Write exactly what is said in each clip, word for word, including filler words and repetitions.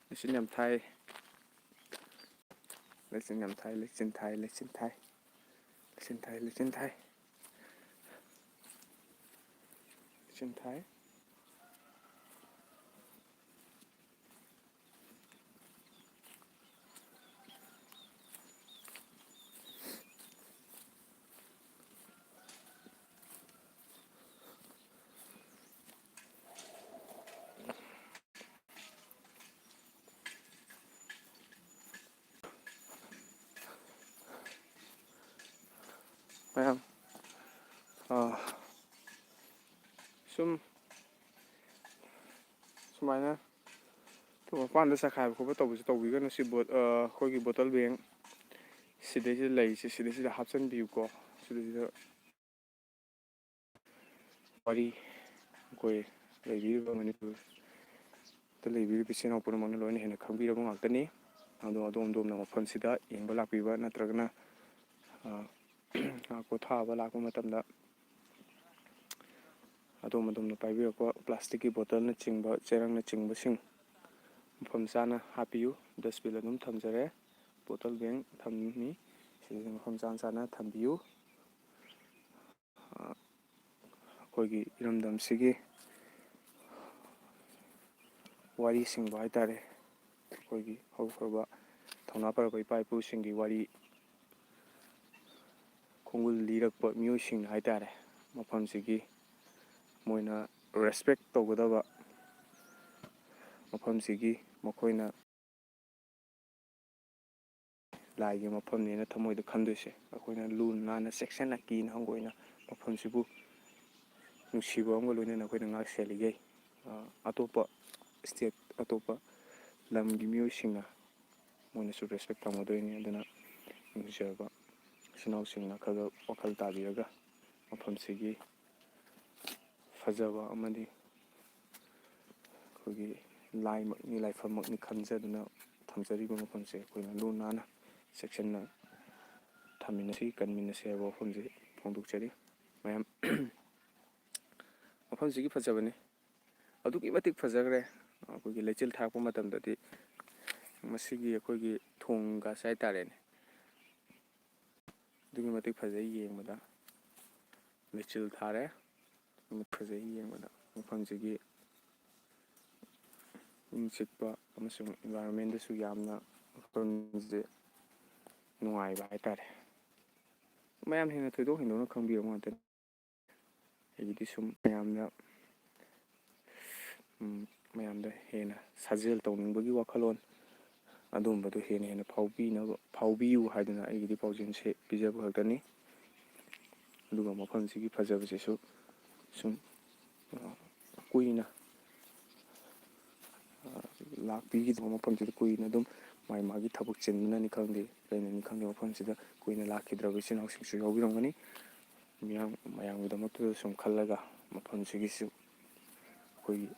ꯂꯩꯆꯤꯟ ꯌꯥꯝ ꯊꯥꯏ꯫ ꯂꯩꯆꯤꯟ ꯌꯥꯝ ꯊꯥꯏ, ꯂꯩꯆꯤꯟ ꯊꯥꯏ, ꯂꯩꯆꯤꯟ ꯊꯥꯏ꯫ ꯂꯩꯆꯤꯟ ꯊꯥꯏ, ꯂꯩꯆꯤꯟ ꯊꯥꯏ꯫ ꯂꯩꯆꯤꯟ ꯊꯥꯏ꯫ ꯃꯌꯥꯝ, ꯑꯥ, ꯁꯨꯝ ꯁꯨꯃꯥꯏꯅ ꯊꯣꯡ ꯃꯄꯥꯟꯗ ꯆꯈꯥꯏꯕ ꯈꯣꯠꯄ ꯇꯧꯕꯁꯦ ꯇꯧꯕꯤꯒꯅꯨ꯫ ꯁꯤ ꯕꯣꯠ-, ꯑ, ꯑꯩꯈꯣꯏꯒꯤ ꯕꯣꯇꯜ ꯕꯦꯡ ꯁꯤꯗꯩꯁꯤꯗ ꯂꯩꯔꯤꯁꯦ, ꯁꯤꯗꯩꯁꯤꯗ ꯍꯥꯞꯆꯤꯟꯕꯤꯌꯨꯀꯣ꯫ ꯁꯤꯗꯩꯁꯤꯗ ꯋꯥꯔꯤ ꯑꯩꯈꯣꯏ ꯂꯩꯕꯤꯔꯤꯕ ꯃꯅꯤꯄꯨꯔꯗ ꯂꯩꯕꯤꯔꯤꯕ ꯏꯆꯤꯜ ꯏꯅꯥꯎ ꯄꯨꯝꯅꯃꯛꯅ ꯂꯣꯏꯅ ꯍꯦꯟꯅ ꯈꯪꯕꯤꯔꯕ ꯉꯥꯛꯇꯅꯤ꯫ ꯑꯗꯣ ꯑꯗꯣꯝ ꯑꯗꯣꯝꯅ ꯃꯐꯝꯁꯤꯗ ꯌꯦꯡꯕ ꯂꯥꯛꯄꯤꯕ ꯅꯠꯇ꯭ꯔꯒꯅ, ꯑ, ꯉꯥꯏꯍꯥꯛ ꯄꯣꯊꯥꯕ ꯂꯥꯛꯄ ꯃꯇꯝꯗ ꯑꯗꯣꯝ ꯑꯗꯣꯝꯅ ꯄꯥꯏꯕꯤꯔꯛꯄ ꯄ꯭ꯂꯥꯁꯇꯤꯛꯀꯤ ꯕꯣꯇꯜꯅꯆꯤꯡꯕ, ꯆꯦꯔꯪꯅꯆꯤꯡꯕꯁꯤꯡ ꯃꯐꯝ ꯆꯥꯅ ꯍꯥꯞꯄꯤꯌꯨ꯫ ꯗꯁꯕꯤꯟ ꯑꯗꯨꯝ ꯊꯝꯖꯔꯦ꯫ ꯕꯣꯇꯜ ꯕꯦꯡ ꯊꯝꯃꯤ꯫ ꯁꯤꯗꯁꯨ ꯃꯐꯝ ꯆꯥꯅ ꯆꯥꯅ ꯊꯝꯕꯤꯌꯨ꯫ ꯑ, ꯑꯩꯈꯣꯏꯒꯤ ꯏꯔꯝꯗꯝꯁꯤꯒꯤ ꯋꯥꯔꯤꯁꯤꯡꯕ ꯍꯥꯏ ꯇꯥꯔꯦ, ꯑꯩꯈꯣꯏꯒꯤ ꯍꯧꯈ꯭ꯔꯕ ꯊꯧꯅꯥ ꯐꯔꯕ ꯏꯄꯥ ꯏꯄꯨꯁꯤꯡꯒꯤ ꯋꯥꯔꯤ, ꯈꯣꯡꯒꯨꯜ ꯂꯤꯔꯛꯄ ꯃꯤꯑꯣꯏꯁꯤꯡꯅ ꯍꯥꯏ ꯇꯥꯔꯦ, ꯃꯐꯝꯁꯤꯒꯤ ꯃꯣꯏꯅ ꯔꯦꯁꯄꯦꯛ ꯇꯧꯒꯗꯕ, ꯃꯐꯝꯁꯤꯒꯤ ꯃꯈꯣꯏꯅ ꯂꯥꯏꯒꯤ ꯃꯐꯝꯅꯦꯅ ꯊꯃꯣꯏꯗ ꯈꯟꯗꯣꯏꯁꯦ꯫ ꯑꯩꯈꯣꯏꯅ ꯂꯨ ꯅꯥꯟꯅ, ꯆꯦꯛꯁꯤꯟꯅ, ꯀꯤꯅ ꯍꯪꯒꯣꯏꯅ ꯃꯐꯝꯁꯤꯕꯨ ꯅꯨꯡꯁꯤꯕ ꯑꯃꯒ ꯂꯣꯏꯅꯅ ꯑꯩꯈꯣꯏꯅ ꯉꯥꯛ ꯁꯦꯜꯂꯤꯈꯩ, ꯑ, ꯑꯇꯣꯞꯄ ꯁ꯭ꯇꯦꯠ, ꯑꯇꯣꯞꯄ ꯂꯝꯒꯤ ꯃꯤꯑꯣꯏꯁꯤꯡꯅ ꯃꯣꯏꯅꯁꯨ ꯔꯦꯁꯄꯦꯛ ꯇꯧꯅꯗꯣꯏꯅꯤ꯫ ꯑꯗꯨꯅ ꯅꯨꯡꯁꯤꯖꯔꯕ ꯏꯆꯤꯟ ꯏꯅꯥꯎꯁꯤꯡꯅ ꯈꯔ ꯈꯔ ꯋꯥꯈꯜ ꯇꯥꯕꯤꯔꯒ ꯃꯐꯝꯁꯤꯒꯤ ꯐꯖꯕ ꯑꯃꯗꯤ ꯑꯩꯈꯣꯏꯒꯤ ꯂꯥꯏꯃꯛꯅꯤ, ꯂꯥꯏꯐꯝꯃꯛꯅꯤ ꯈꯟꯖꯗꯨꯅ ꯊꯝꯖꯔꯤꯕ ꯃꯐꯝꯁꯦ ꯑꯩꯈꯣꯏꯅ ꯂꯨ ꯅꯥꯟꯅ ꯆꯦꯛꯁꯤꯟꯅ ꯊꯝꯃꯤꯟꯅꯁꯤ, ꯀꯟꯃꯤꯟꯅꯁꯤ ꯍꯥꯏꯕ ꯋꯥꯐꯝꯁꯦ ꯐꯣꯡꯗꯣꯛꯆꯔꯤ꯫ ꯃꯌꯥꯝ, ꯃꯐꯝꯁꯤꯒꯤ ꯐꯖꯕꯅꯤ꯫ ꯑꯗꯨꯛꯀꯤ ꯃꯇꯤꯛ ꯐꯖꯈ꯭ꯔꯦ꯫ ꯑꯩꯈꯣꯏꯒꯤ ꯂꯩꯆꯤꯜ ꯊꯥꯔꯛꯄ ꯃꯇꯝꯗꯗꯤ ꯃꯁꯤꯒꯤ ꯑꯩꯈꯣꯏꯒꯤ ꯊꯣꯡꯒꯁꯦ ꯍꯥꯏꯇꯥꯔꯦꯅꯦ, ꯑꯗꯨꯛꯀꯤ ꯃꯇꯤꯛ ꯐꯖꯩ ꯌꯦꯡꯕꯗ꯫ ꯂꯩꯆꯤꯜ ꯊꯥꯔꯦ꯫ ꯐꯖꯩ ꯌꯦꯡꯕꯗ꯫ ꯃꯐꯝꯁꯤꯒꯤ ꯏꯪ ꯆꯤꯛꯄ ꯑꯃꯁꯨꯡ environment ꯁꯨ ꯌꯥꯝꯅ ꯃꯐꯝꯁꯦ ꯅꯨꯡꯉꯥꯏꯕ ꯍꯥꯏꯇꯥꯔꯦ꯫ ꯃꯌꯥꯝ ꯍꯦꯟꯅ ꯊꯣꯏꯗꯣꯛ ꯍꯦꯟꯗꯣꯛꯅ ꯈꯪꯕꯤꯔꯕ ꯉꯥꯛꯇꯅꯤ꯫ ꯑꯩꯒꯤꯗꯤ ꯁꯨꯝ ꯃꯌꯥꯝꯗ, ꯎꯝ, ꯃꯌꯥꯝꯗ ꯍꯦꯟꯅ ꯁꯥꯖꯦꯜ ꯇꯧꯅꯤꯡꯕꯒꯤ ꯋꯥꯈꯜꯂꯣꯟ ꯑꯗꯨꯝꯕꯗꯨ ꯍꯦꯟꯅ ꯍꯦꯟꯅ ꯐꯥꯎꯕꯤꯅꯕ, ꯐꯥꯎꯕꯤꯌꯨ ꯍꯥꯏꯗꯨꯅ ꯑꯩꯒꯤꯗꯤ ꯄꯥꯎꯖꯦꯜꯁꯦ ꯄꯤꯖꯕ ꯈꯛꯇꯅꯤ꯫ ꯑꯗꯨꯒ ꯃꯐꯝꯁꯤꯒꯤ ꯐꯖꯕꯁꯤꯁꯨ ꯁꯨꯝ, ꯑ, ꯀꯨꯏꯅ, ꯑ, ꯂꯥꯛꯄꯤꯈꯤꯗꯕ ꯃꯐꯝꯁꯤꯗ ꯀꯨꯏꯅ ꯑꯗꯨꯝ ꯃꯥꯒꯤ ꯃꯥꯒꯤ ꯊꯕꯛ ꯆꯤꯟꯕꯅꯅꯤ ꯈꯪꯗꯦ, ꯀꯩꯅꯅꯤ ꯈꯪꯗꯦ, ꯃꯐꯝꯁꯤꯗ ꯀꯨꯏꯅ ꯂꯥꯛꯈꯤꯗ꯭ꯔꯕ ꯏꯆꯤꯜ ꯏꯅꯥꯎꯁꯤꯡꯁꯨ ꯌꯥꯎꯕꯤꯔꯝꯒꯅꯤ꯫ ꯃꯤꯌꯥꯝ, ꯃꯌꯥꯝꯒꯤꯗꯃꯛꯇꯁꯨ ꯁꯨꯝ ꯈꯜꯂꯒ ꯃꯐꯝꯁꯤꯒꯤꯁꯨ ꯑꯩꯈꯣꯏꯒꯤ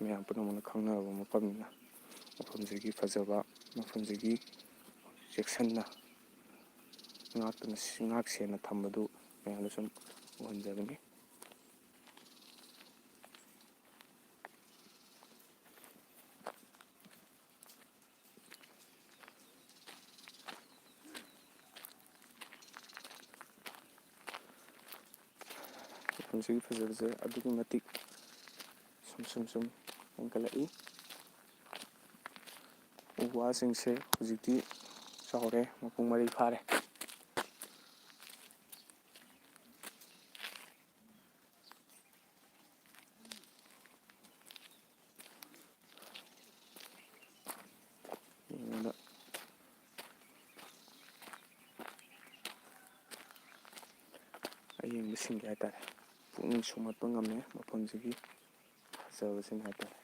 ꯃꯌꯥꯝ ꯄꯨꯝꯅꯃꯛꯅ ꯈꯪꯅꯔꯕ ꯃꯐꯝꯅꯤꯅ ꯃꯐꯝꯁꯤꯒꯤ ꯐꯖꯕ, ꯃꯐꯝꯁꯤꯒꯤ ꯆꯦꯛꯁꯤꯟꯅ ꯉꯥꯛꯇꯨꯅ, ꯉꯥꯛ ꯁꯦꯟꯅ ꯊꯝꯕꯗꯨ ꯃꯌꯥꯝꯗ ꯁꯨꯝ ꯎꯍꯟꯖꯕꯅꯤ꯫ ꯃꯐꯝꯁꯤꯒꯤ ꯐꯖꯕꯁꯦ ꯑꯗꯨꯛꯀꯤ ꯃꯇꯤꯛ ꯁꯨꯝ ꯁꯨꯝ ꯁꯨꯝ ꯍꯦꯟꯒꯠꯂꯛꯏ꯫ ꯎ ꯋꯥꯁꯤꯡꯁꯦ ꯍꯧꯖꯤꯛꯇꯤ ꯆꯥꯎꯔꯦ, ꯃꯄꯨꯡ ꯃꯔꯩ ꯐꯥꯔꯦ꯫ ꯌꯦꯡꯕꯗ ꯑꯌꯦꯡꯕꯁꯤꯡꯒꯤ ꯍꯥꯏꯇꯥꯔꯦ, ꯄꯨꯛꯅꯤꯡ ꯁꯨꯝꯍꯠꯄ ꯉꯝꯃꯦ ꯃꯐꯝꯁꯤꯒꯤ ꯐꯖꯕꯁꯤꯡ ꯍꯥꯏꯇꯥꯔꯦ꯫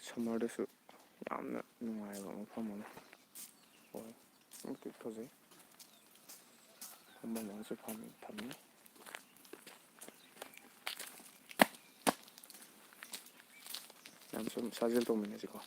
Summer ꯗꯁꯨ ꯌꯥꯝꯅ ꯅꯨꯡꯉꯥꯏꯕ ꯃꯐꯝ ꯑꯃ ꯑꯣꯏ꯫ ꯑꯗꯨꯛꯀꯤ ꯃꯇꯤꯛ ꯐꯖꯩ꯫ ꯐꯝꯐꯝ ꯑꯃꯁꯨ ꯐꯝ-, ꯊꯝꯃꯤ꯫ ꯌꯥꯝ ꯁꯨꯝ ꯁꯥꯖꯦꯜ ꯇꯧꯃꯤꯟꯅꯁꯤꯀꯣ꯫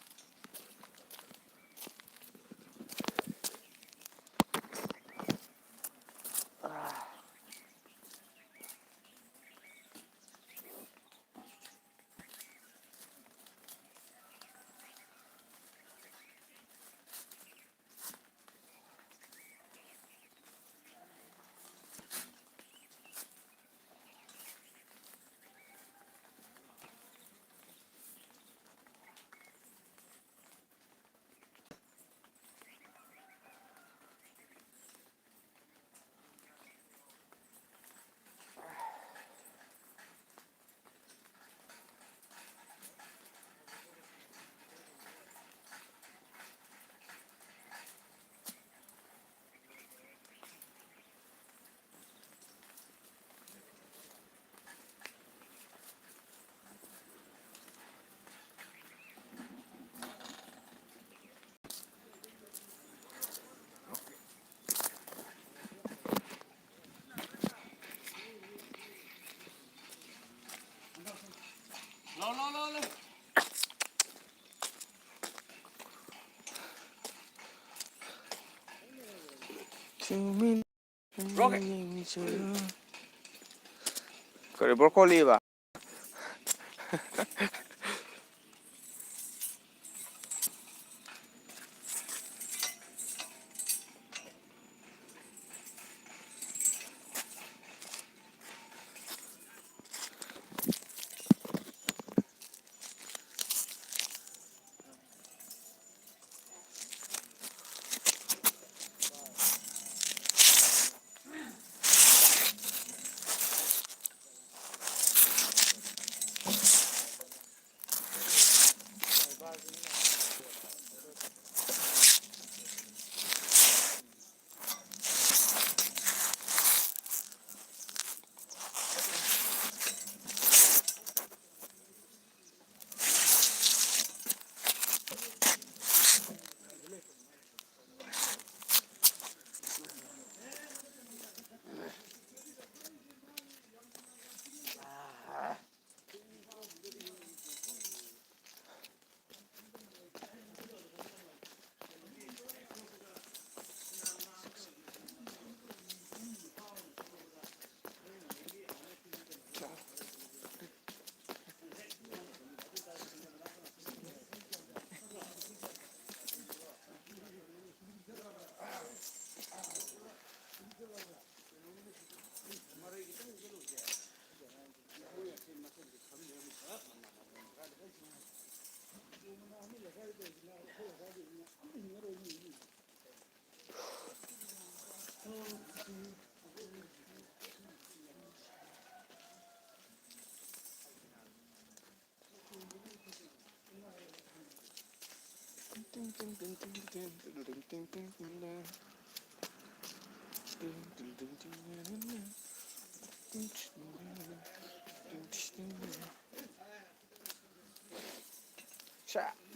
ꯀꯔꯤ ꯕ꯭ꯔꯣꯀꯣꯂꯤꯕ?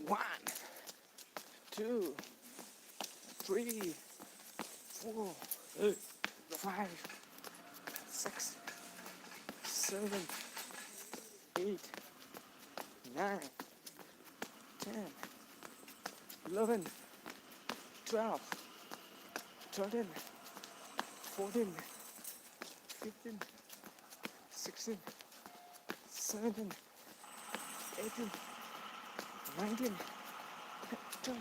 One, two, three, four, five, six, seven, eight, nine, ten, eleven, twelve, thirteen, fourteen, fifteen, sixteen, seventeen, eighteen, nineteen, twenty.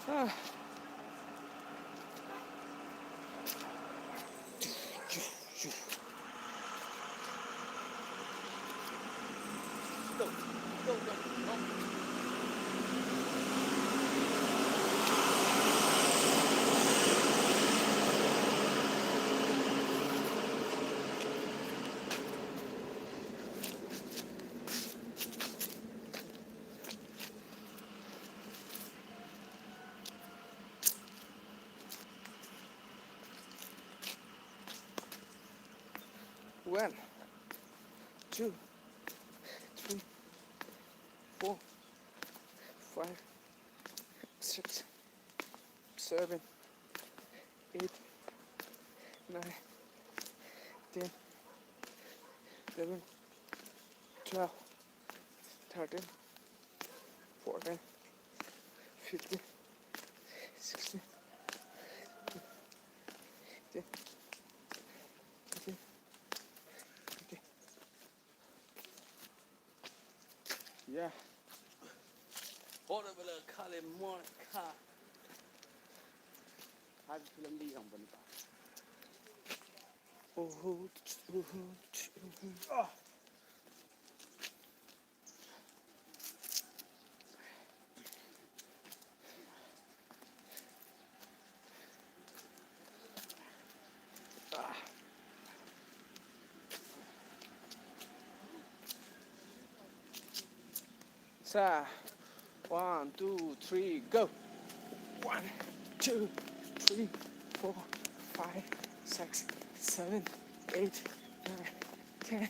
Ah. One, two, three, four, five, six, seven, eight, nine, ten, eleven, twelve, thirteen, fourteen, fifteen, sixteen, seventeen, eighteen, nineteen, twenty. Yeah. Horrible, Kali Monica. Hadi film di yang bani pa. Oh, oh, oh, oh. One, two, three, go. One, two, three, four, five, six, seven, eight, nine, ten.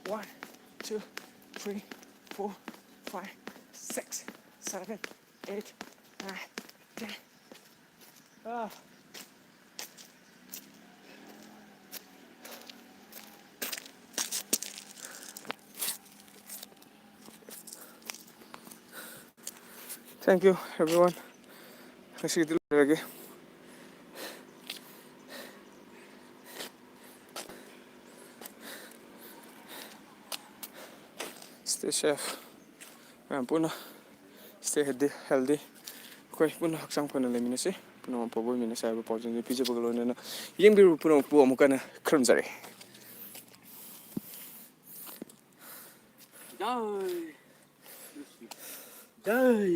One, two, three, four, five, six, seven, eight, nine, ten. Ah. Thank you, everyone. ꯉꯁꯤꯒꯤꯗꯤ ꯂꯣꯏꯔꯒꯦ꯫ Stay safe. ꯃꯌꯥꯝ ꯄꯨꯟꯅ stay healthy, healthy꯫ ꯑꯩꯈꯣꯏ ꯄꯨꯟꯅ ꯍꯛꯆꯥꯡ ꯐꯅ ꯂꯩꯃꯤꯟꯅꯁꯤ꯫ ꯄꯨꯝꯅꯃꯛ ꯑꯐꯕ ꯑꯣꯏꯃꯤꯟꯅꯁꯤ ꯍꯥꯏꯕ ꯄꯥꯎꯖꯦꯜꯗꯨ ꯄꯤꯖꯕꯒ ꯂꯣꯏꯅꯅ ꯌꯦꯡꯕꯤꯔꯤꯕ ꯄꯨꯝꯅꯃꯛꯄꯨ ꯑꯃꯨꯛ ꯍꯟꯅ ꯈꯨꯔꯨꯝꯖꯔꯤ꯫ ꯖꯥꯏ꯫ ꯖꯥꯏ꯫